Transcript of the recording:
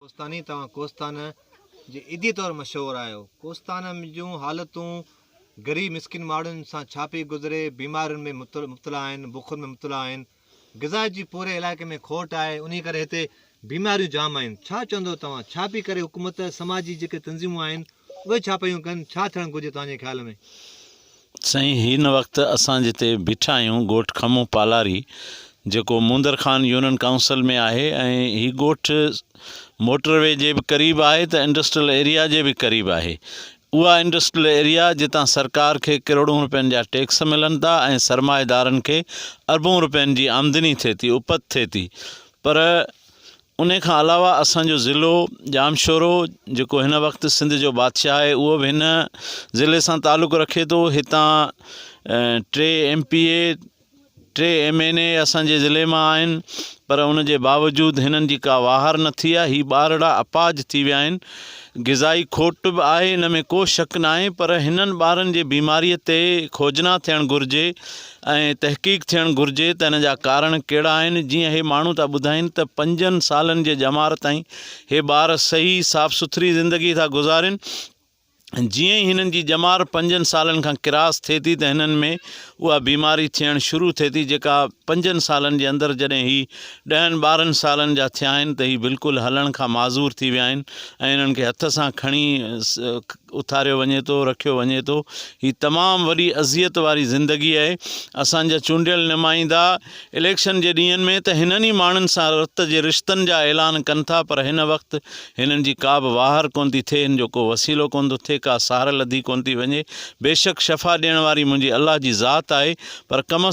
ڪوستاني توهان ڪوستان جي عيدي طور مشهور آهيو. ڪوستان جون حالتون غريب مسڪين ماڻهن سان ڇا پئي گذري، بيمارين ۾ مبتلا آهن، بکن ۾ مبتلا آهن، غذا جي پوري علائقي ۾ کوٽ آهي، انهي ڪري هتي بيماريون جام آهن، ڇا چوندو توهان ڇا پئي ڪري حڪومت، سماجي جيڪي تنظيمون آهن اهي ڇا پيون ڪن، ڇا ٿيڻ گهرجي توهان جي خيال ۾؟ سائين هن وقت اسان جتي بيٺا آهيون ڳوٺ کمون پالاري جيڪو موندر خان يونين ڪائونسل ۾ آهي ۽ هي ڳوٺ موٽر وي جي به قريب آهي ته انڊسٽريل ايريا جي به قريب آهي اها انڊسٽريل ايريا جتان سرڪار کي ڪروڙون روپين جا ٽيڪس ملن ٿا ۽ سرمائيدارن کي اربون روپين جي آمدني ٿئي ٿي اپت ٿئي ٿي پر انهي کان علاوه اسان جو ضلعو ڄامشورو جيڪو هن وقت سنڌ جو بادشاهه آهي اهو به هن ضلعي سان تعلق رکي ٿو هتان ٽي ايم پي اي ٽي ايم اين اي اسان جي ضلعي مان آهن پر ان جي باوجود هنن جي ڪا واهر نه ٿي آهي هي ٻارڙا اپاهج ٿي ويا آهن غذائي کوٽ به آهي ان ۾ ڪو شڪ ناهي پر هنن ٻارن جي بيماري تي کوجنا ٿيڻ گهرجي ۽ تحقيق ٿيڻ گهرجي ته ان جا ڪارڻ ڪهڙا آهن جيئن هي ماڻهو ٿا ٻڌائين ته پنجن سالن جي ڄمار تائين هي ٻار صحيح صاف سٿري زندگي ٿا گذارين جيئن ئي هنن جي ڄمار پنجن سالن کان ڪراس ٿئي ٿي ته هنن ۾ اها بيماري ٿيڻ شروع ٿئي ٿي جيڪا پنجن سالن جي اندر جڏهن هي ڏهن ٻارهن سالن جا ٿيا آهن ته هي بلڪل هلڻ کان معذور ٿي ويا آهن ۽ انهن کي هٿ سان کڻي اٿاريو وڃي ٿو رکيو وڃي ٿو هي تمام وڏي اذيت واري زندگي آهي اسان جا چونڊيل نمائندا اليڪشن جي ڏينهن ۾ ته هنن ئي ماڻهن سان رت جي رشتن جا اعلان ڪن ٿا پر هن وقت هنن جي ڪا به واهر ڪونه ٿي ٿئي هن جو ڪو وسيلو ڪونه ٿو ٿئي ڪا سار لڌي ڪونه ٿي وڃي بيشڪ شفا ڏيڻ واري منهنجي الله جي ذات آهي پر ڪم از.